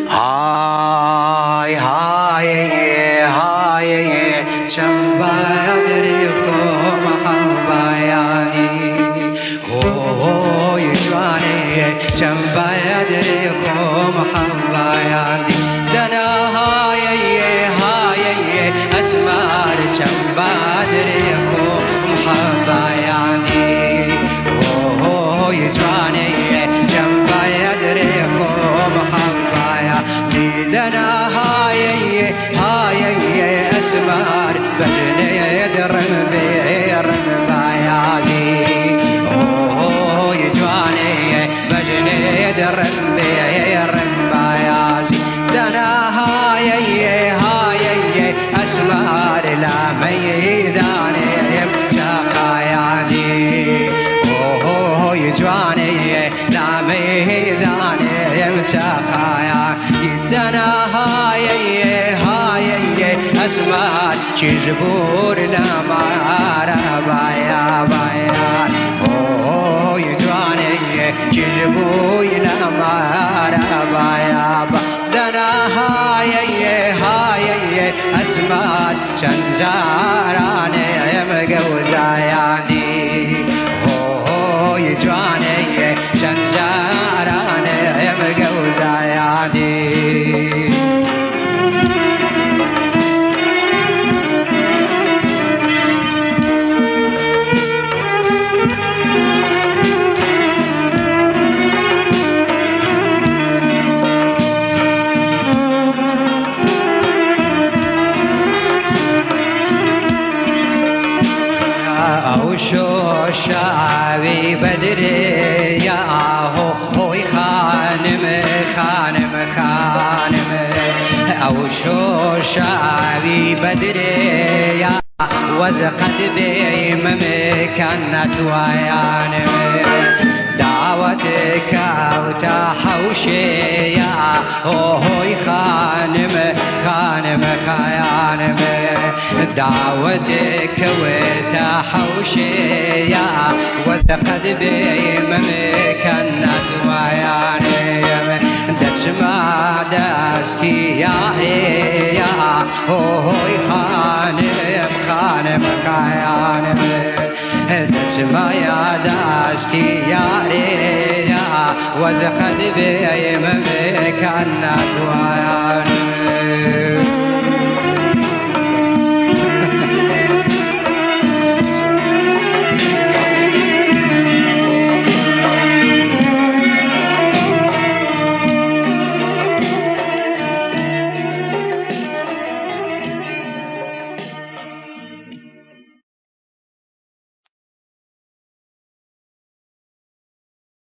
های های های چەمبادرێ خۆ محەبایانی هۆی جوانێ چەمبادرێ خۆ محەبایانی دەنا هایە هایە ئەسمار چەمبادرێ خۆ محەبایانی هۆی جوانێ چەمبادرێ خۆ محەبایانی دەنا هایە هایە ئەسمار بەجنێ دڕم بێڕم بایازی هۆی جوانێ بەجنێ دڕم بێڕم بایازی دەنا هایە هایە ئەسمار لا مەیدانێم چاقایانی هۆی جوانێ لا مەیدانێم چاقایا دەنا هایە هایە ئەسمار چیژبوور لە مارە بایا بایا هۆی جوانێ چیژبووی لە مارە بایا دەنا هایە هایە ئەسمار چەند جارانێ گەوزایانی هۆی جوانێ چەند جارانێ گەوزایانی. ئەو شۆشاوی بەدرێ یاهۆ هۆی خانم خانم خانم ئەو شۆشاوی بەدرێ یا وەزقەت بێمم کەنەتوایانم داوەت کەوتە حەوشێیا هۆی خانم خانم خانم داوەت کەوتە حەوشێیا وەزقەت بێمم کەنەتوایانم دەچمە دەستی یارێیا هۆی خانم خانم خانم دەچمە یا دەستی یارێیا وەزقەت بێمم کەنەتوایانم.